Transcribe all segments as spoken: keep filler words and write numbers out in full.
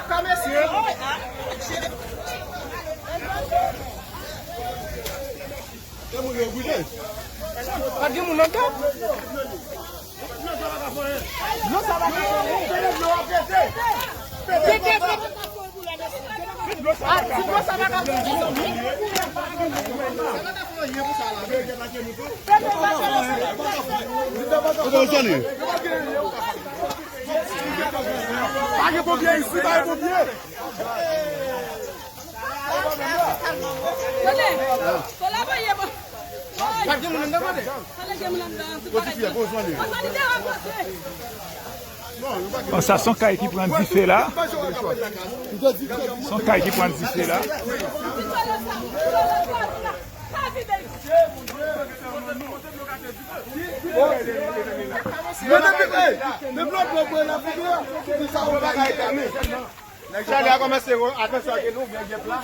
Ka mesye. Pa gen moun anndan. Dlo sa pa ka fè anyen. Pete dlo a pete. Pete dlo sa pa ka fè anyen. Pa gen pompier ici, pa gen pompier. Bon, sa se yon kay ki pran dife la. Se yon kay ki pran dife la. Men depi, men depi lòt bò, bò la, pou byen, pou sa, ou pa ka reklame. Nèg chalè a kòmanse, atansyon ak nou, gen gèp la.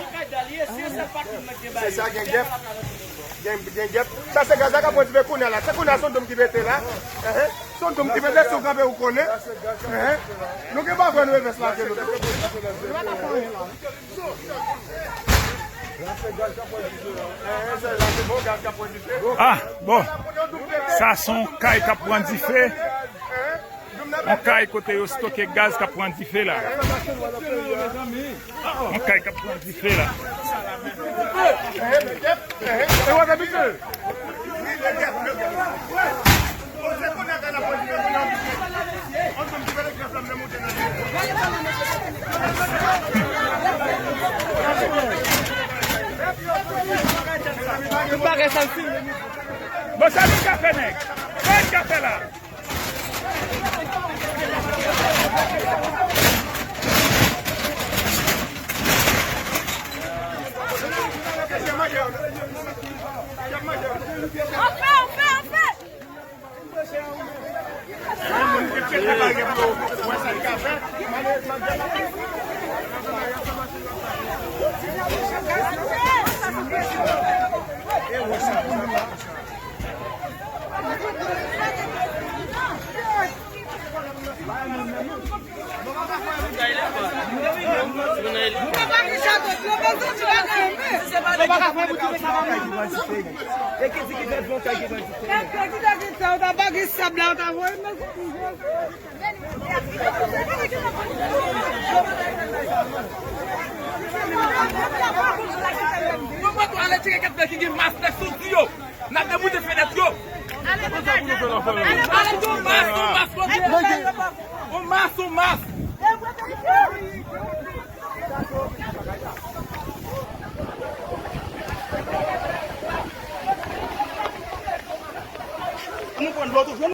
Se sa, gen gèp. Gen, gen gèp. Sa se gaz la k ap pran dife kounye a la. Se kounye a se yon dòm ki pete la. Enhen. Se yon dòm ki pete, si w kanpe, ou konnen. Enhen. Nou gen pa vre, nou revès la, ke nou. Ah, bon. Sa se yon kay k ap pran dife. Yon kay kote yo stoke gaz k ap pran dife la. Yon kay k ap pran dife la. Bon, sa nou ka fè, nèg? Sa nou ka fè la? Anfè, anfè, anfè! Nou mèt ale tcheke kèk nèg ki gen mas nèg sou di yo. N ap deboute fenèt yo. Ale, ale, yon mas, yon mas, yon mas, yon mas. Nou pran dlo toujou.